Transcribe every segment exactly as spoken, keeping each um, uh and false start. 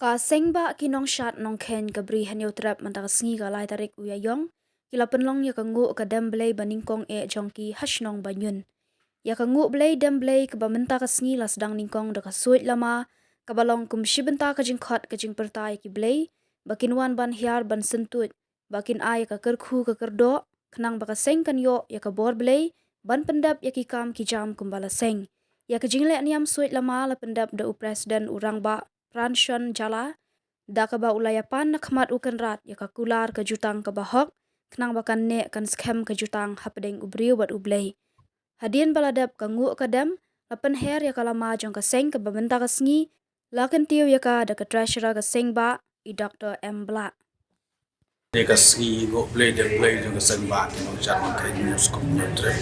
Ka Seng Bah ki Nongshad Nongkheiñ ka Bri Hynñiewtrep mynta ka sngi ka lai tarik u Ïaïong, ki la pynlong ïa ka nguh ka dem Blei ba nyngkong eh jong ki ha shnong Banyun. Ïa ka nguh Blei dem Blei kaba mynta ka sngi la sdang nyngkong da ka suid lama, kaba long kum shi bynta ka jingkhot ka jingpyrta ïa ki Blei ba kin wan ban hiar ban syntuid, ba kin ai ïa ka kyrkhu ka kyrdoh, khnang ba ka seng kan ïoh ïa ka bor Blei ban pyndep ïa ki kam ki jam kumba la seng. Ïa ka jingleh niam suid lama la pyndep da u President u Rangbah Pranshon Jala, da kaba u la ïapan na khmat u Kynrad ïa ka kular ka jutang kaba hok, khnang ba kan neh kan skhem ka jutang hapdeng u briew bad u Blei. Hadien ba la dep ka nguh ka dem, la pynher ïa ka lama jong ka seng kaba mynta ka sngi la kyntiew ïa ka da ka Treasurer ka Seng Bah, i Doctor M Blah. Te ka sngi nguh Blei dem Blei jong ka Seng Bah ki Nongshad Nongkheiñ Hynñiewskum Hynñiewtrep,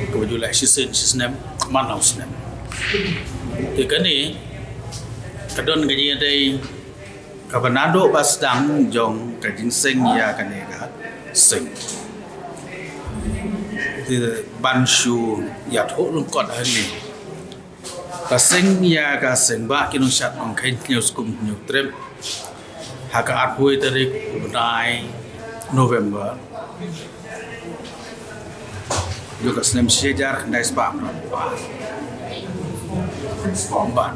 kaba ju leh shisien shisnem man la u snem. Te kane ka don ka jingïadei kaba naduh ba sdang jong ka jingseng ïa kane ka seng. Te ban shu ïathuh lyngkot hangne, ka seng ïa ka Seng Bah ki Nongshad Nongkheiñ Hynñiewskum Hynñiewtrep ha ka arphew tarik u bnai November jong ka snem shi hajar khyndai spah hynriew. Bad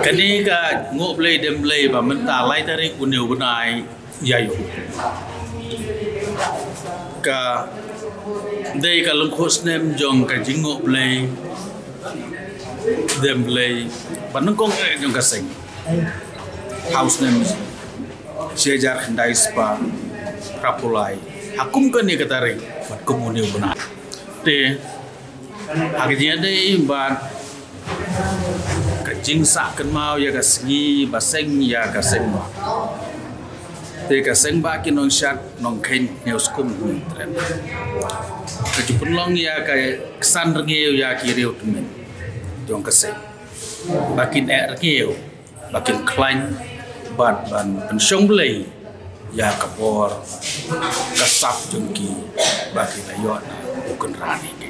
kane ka nguh Blei dem Blei ba mynta lai tarik une u bnai Ïaïong, ka dei ka lyngkhuh snem jong ka jingnguh Blei dem Blei ba nyngkong eh jong ka seng ha u snem shi hajar khyndai spah hynriewphew lai, ha kum kane ka tarik bad kum une u bnai. Te ha ka jingïadei bad ka jingsah kynmaw ïa ka sngi ba seng ïa ka Seng Bah, te ka Seng Bah ki Nongshad Nongkheiñ Hynñiewskum Hynñiewtrep ka ju pynlong ïa ka ksan rngiew ïa ki riew tymmen jong ka seng ba kin eh rngiew, ba kin khlaiñ bad ban pynshong Blei ïa ka bor ka sap jong ki ba ki la ïoh na u kynrad ïa ki.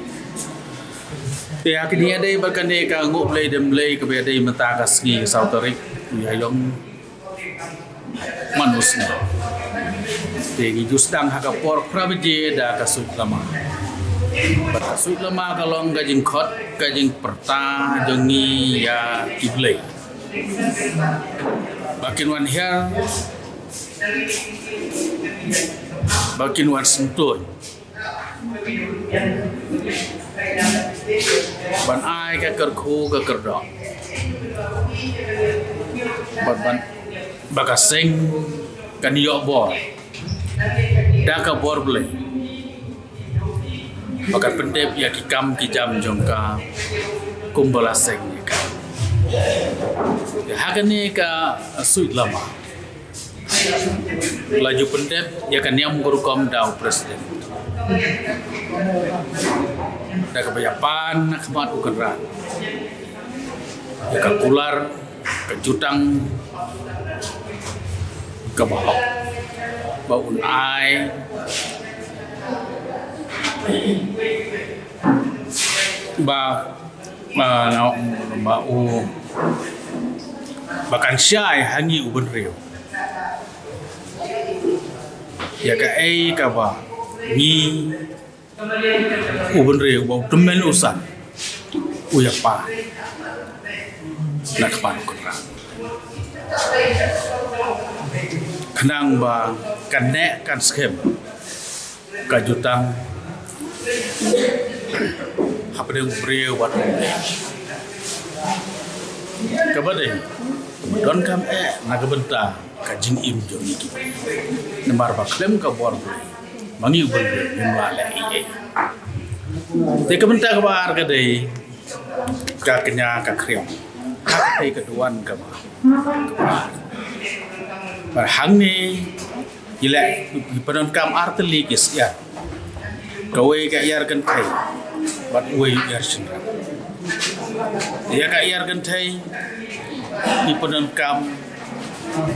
Te ha ka jingïadei bad kane ka nguh Blei dem Blei kaba ïadei mynta ka sngi saw tarik Ïaïong man u snem, te ngi ju sdang ha ka por phra baje da ka suit lama. Bad ka suit lama ka long ka jingkhot ka jingpyrta jong ngi ïa ki Blei ba kin wan hiar, ba kin wan syntuid, ban ai ka kyrkhu ka kyrdoh, bad ban ba ka seng kan ïoh bor da ka bor Blei, ba kan pyndep ïa ki kam ki jam jong ka kumba la seng ïa ka. Ha kane ka suit lama la ju pyndep ïa ka niam ka rukom da u President, da kaba ïapan na khmat u kynrad ïa ka kular ka jutang kaba hok ba un ai ba, ba, ba u ba kan shai ha ngi u bynriew ïa kaei kaba ngi u bynriew ba u tymmen u san u ïapan na khmat u kynrad, khnang ba kan neh kan skhem ka jutang hapdeng u briew bad u Blei. Kaba dei, donkam eh na ka bynta ka jingim jong ngi ki. Namar ba khlem ka bor Blei ma ngi u bynriew ngim lah leh ei ei. Te ka bynta kaba ar ka dei ka kñia ka khriam. Ka dei ka duwan kaba, kaba ar. Ba hangne ngi leh, ngi pyndonkam ar tylli ki syiar. Kawei ka ïar kynthei bad uwei u ïar shynrang. Ïa ka ïar kynthei ngi pyndonkam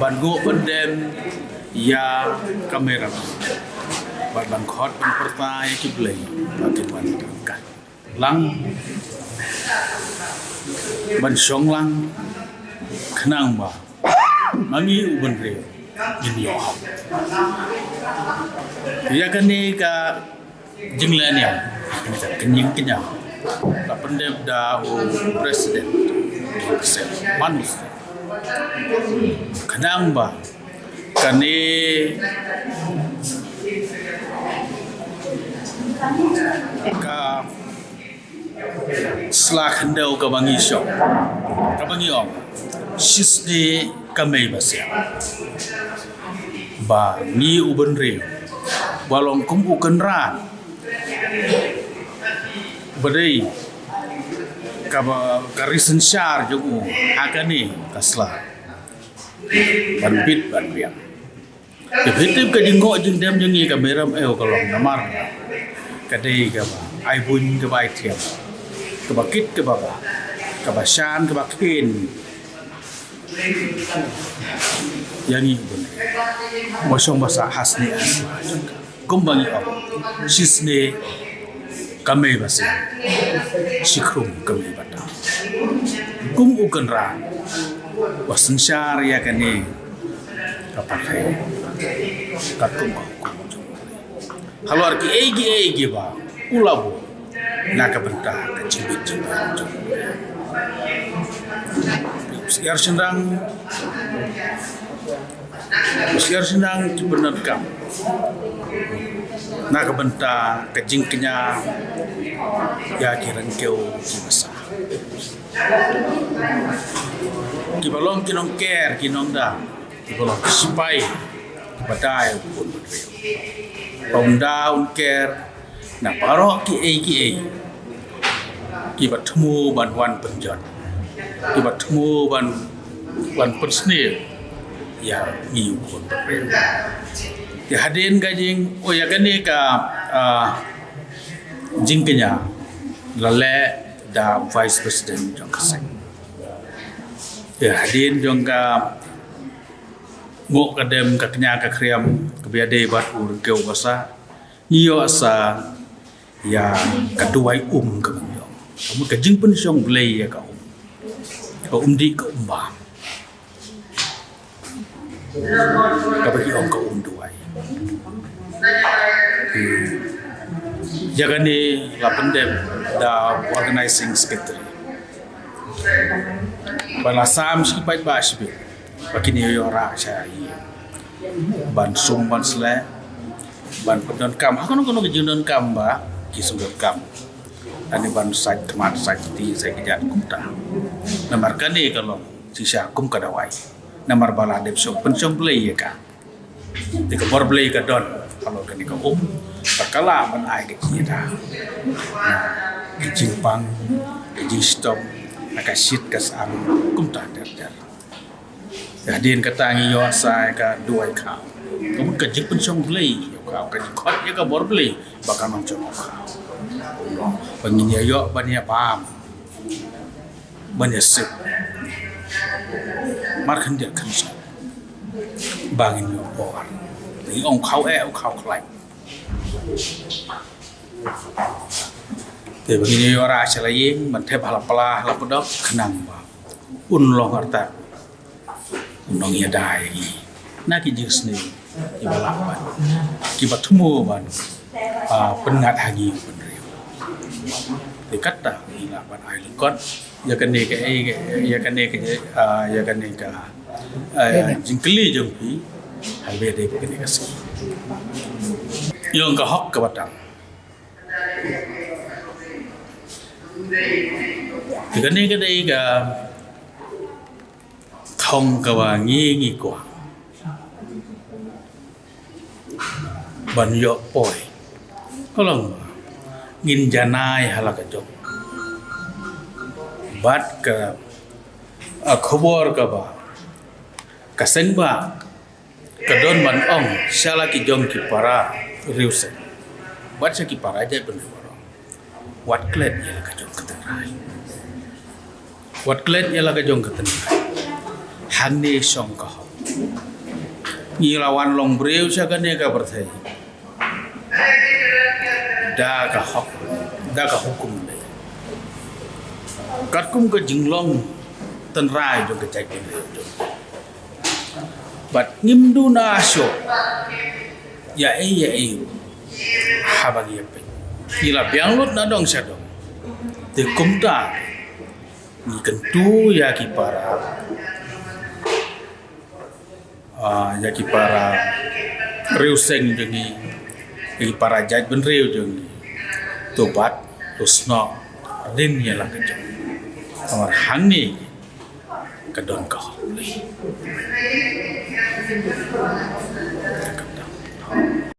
ban nguh ban dem ïa ka Mei Rabaw bad ban khot ban pyrta ïa ki Blei ba kin wan ryngkat lang, ban shong lang, khnang ba Ma ngi u bynriew ngin ïoh hok. Ïa kane ka jingleh niam, kane ka jingkñia, la pyndep da u president, Manus. Khnang ba kane ka sla khyndew kaba ngi shong, kaba ngi ong, shisngi ka mei ba siang. Ba ngi u bynriew, ba long kum u kynrad, ba dei kaba ka ri synshar jong u ha kane ka sla ban bit ban biang. Te phi tip ka jingngoh jingdem jong ngi ka mei rymaw ka long namar ka dei kaba ai buiñ kaba ai thiam, kaba kit kaba bah, kaba shan kaba khlin. Ïa ngi u bynriew, ba shong ba sah ha snieh ha sla jong ka. Kumba ngi ong, shisngi ka mei ba siang, shikhrum ka mei ba tam. Kum u kynrad ba synshar ïa kane ka pyrthei katkum ka hukum jong U Blei. Halor kiei kiei kiba u la buh na ka bynta ka jingbit jingbaroh jong U Blei. Syiar shynrang, syiar shynrang ki pyndonkam na ka bynta ka jingkñia ïa ki ryngkew ki basa, kiba long ki nongker ki nongda, kiba long ki sipai kiba da ïa u khun bynriew. Ba un da un ker na baroh kiei kiei kiba thmu ban wan pynjot, kiba thmu ban, ban pynsniew ïa ngi u khun bynriew. Te hadien ka jing, oh, ïa kane ka, ah, jingkñia la leh da Vice President jong ka seng. Te hadien jong ka nguh ka dem, ka kñia ka khriam kaba ïadei bad u ryngkew u basa, ngi ïoh sa ïa ka duwai um kaba ngi ong. Ka mut ka jingpynshong Blei ïa ka um, ka um dih ka um bam, kaba ngi ong ka um duwai. Hmm. Ïa kane la pyndep da organizing secretary. Ba la sam shi paidbah shibit ba kin ïoh rah sha ïing ban sum ban sleh, ban pyndonkam ha kano kano ka jingdonkam ba ki sngewdonkam. Lane ban sait khmat, sait kti, sait kjat kumta. Namar kane ka long shisha kum ka dawai. Namar ba la dep shong, pynshong Blei ïa ka. Te ka bor Blei ka don halor kane ka um, ba ka lah ban ai ka jingïada na ka jingpang, ka jingshitom, na ka shit ka sah kumta ter ter. Te hadien kata ngi ïoh sa ïa ka duwai khaw, ka mut ka jingpynshong Blei ïa u khaw, ka jingkhot ïa ka bor Blei ba kan ym shong u khaw. Ba ngin ïa ïoh ban ïa bam, ban ïa sep markhyndiat khyndiat. Ba ngin ïoh bor. Ngi ong khaw eh, u khaw khlaiñ. Te ba ngin ïoh rah sha la ïing ban thep ha la pla ha la pdok, khnang ba un long artat, un long ïada ïa ngi na ki jingsniew kiba lah ban, kiba thmu ban, ah, pynngat ha ngi u bynriew. Te kata ngi lah ban ai lyngkot ïa kane ka, eh, ïa kane ka, ah, ïa kane ka, ah, jingkylli jong phi ha kaba ïadei bad kane ka sngi. Ïong ka hok kaba tam. Te kane ka dei ka thong kaba ngi ngi kwah ban ïoh poi. Ka long ba ngin janai ha la ka jong bad ka, ah, khubor kaba ka seng ba ka don ban ong sha la ki jong ki para riewseng bad sha ki para jaitbynriew baroh. Wat klet ïa la ka jong ka tynrai. Wat klet ïa la ka jong ka tynrai. Hangne shong ka hok. Ngi la wan long briew sha kane ka pyrthei da ka hok, da ka hukum Blei. Katkum ka jinglong tynrai jong ka jaitbynriew jong Bad ngim duna shuh ïa ei ïa ei haba ngi ïa peit. Ngi la biang lut na dong sha dong. Te kumta ngi kyntu ïa ki para, ah, ïa ki para riewseng jong ngi, ïa ki para jaitbynriew jong ngi. To bat to snoh rin ïa la ka jong. Namar hangne ka don ka hok.